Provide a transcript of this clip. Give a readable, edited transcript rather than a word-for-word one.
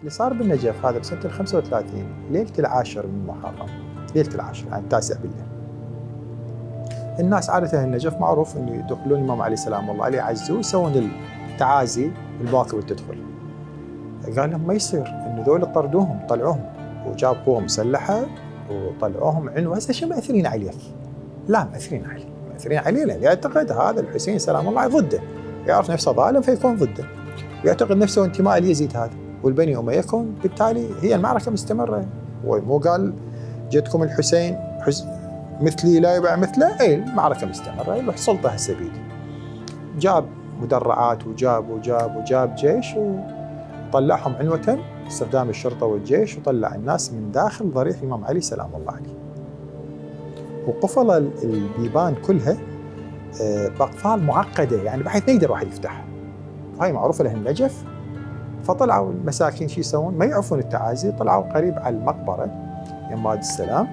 اللي صار بالنجف هذا بسنة 35 ليلة العاشر من محرم، ليلة العاشر يعني 9 بالليل. الناس عادة النجف معروف إنه يدخلون الإمام علي سلام الله عليه يعزوه ويسوون التعازي الباقي والتدخل. قال لهم ما يصير إنه ذول طردوهم طلعوهم وجاب قوة مسلحة وطلعوهم عنوة، هسه شو مأثرين عليك؟ لا مأثرين عليه، مأثرين عليه لأن يعتقد هذا الحسين سلام الله عليه ضده، يعرف نفسه ظالم فيكون ضده، ويعتقد نفسه انتماء ليزيد هذا والبني أمية، يكون بالتالي هي المعركة مستمرة. ومو قال جدكم الحسين مثلي لا يباع مثله، اي المعركة مستمرة، يروح سلطة هسه بيدي. جاب مدرعات وجاب جيش وطلعهم عنوة باستخدام الشرطة والجيش، وطلع الناس من داخل ضريح الإمام علي سلام الله عليه، وقفل البيبان كلها بأقفال معقدة يعني بحيث ما يقدر واحد يفتحها. هاي معروفة له النجف. فطلعوا المساكين شو يسوون؟ ما يعرفون التعازي، طلعوا قريب على المقبرة يماد السلام